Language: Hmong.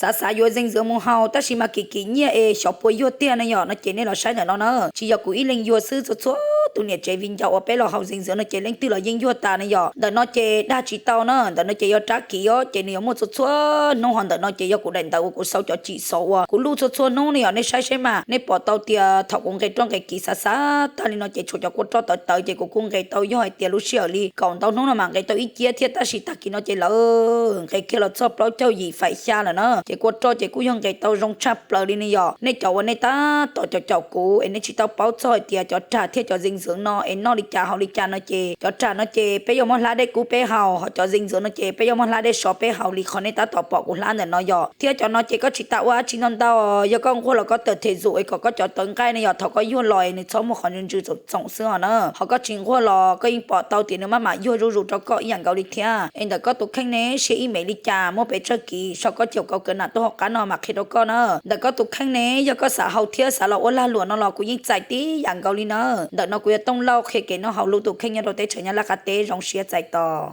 xav xav yuav zeeg ntxwv mus haus tab sis mas kim kim nyiaj es xyov puas yuag tiag na yom. No ces nej los saib ntawm no na, tsis yog kuv ib leeg yuag xwb, txhua txhua tus niam tsev viv ncaus uas peb los haus zeeg ntxwv no ces leej twg los yeej yuag tas na yom. Ntawm no ces dag tsis tau na, ntawm no ces yog rab kiv os, ces nws yuav muaj txhua txhua hnub. Ho ntawm no ces yog kuv daim ntawv uas kuv sau cov cim xov uas kuv luj txhua txhua hnub na yom. Nej saib saib mas nej pom tau tias thaum kuv nqes roj nqes kiv xav xav tag li no ces tshuav cov kua roj tawv tawv ces kuv kuj nqes tau yog hais tias lub sij hawm li kaum ntau hnub no mas nqes tau ib ciab thiab, tab sis tag kis no ces lawv nqes kiag los txog plaub caug yim faim xya lawm na. Ces kua roj ces kuj yog nqes tau zoo tshaj plaws li ne yom. Nej cov uas nej tab tom caum caum kuv es nej tsis tau paub txog hais tias cov rag thiab cov zeeg ntxwv no es noj li cas haus li cas no ces cov rag no ces peb yuav muab hlab dej kub peb haus, ho cov zeeg ntxwv no ces peb yuav muab hlab dej sov peb haus li qhov nej tab tom pom kuv hlab ntawm no yom. Thiab cov no ces koj tsis tas ua dab tsi ntau ntau, yog koj nquag los koj tawm them zum es kom koj cov tawv nqaij ne yom, thaum koj yuag los es nws txhob muaj qhov ntsw ntsw txoom txoom xwb os na. Ho koj tsis nquag los koj yeej pom tau tias nws maj mam yuag zuj zus rau koj ib yam nkaus li thiab. Es ntawm koj tus kheej ne siab ib mev li cas, muaj pes tsawg kiv, sau koj caum kauv kav nam tuaj hauv qab no mam qhia rau koj na. Ntawm koj tus kheej ne yog koj xav haus thiab xav los ua lag luam no los kuv yeej txais tib yam nkaus li na. Ntawm no kuv yog Tooj Lauj qhia kev noj haus lub tus kheej nyob rau teb chaws Nyab Laj qab teb, zoo siab txais tos.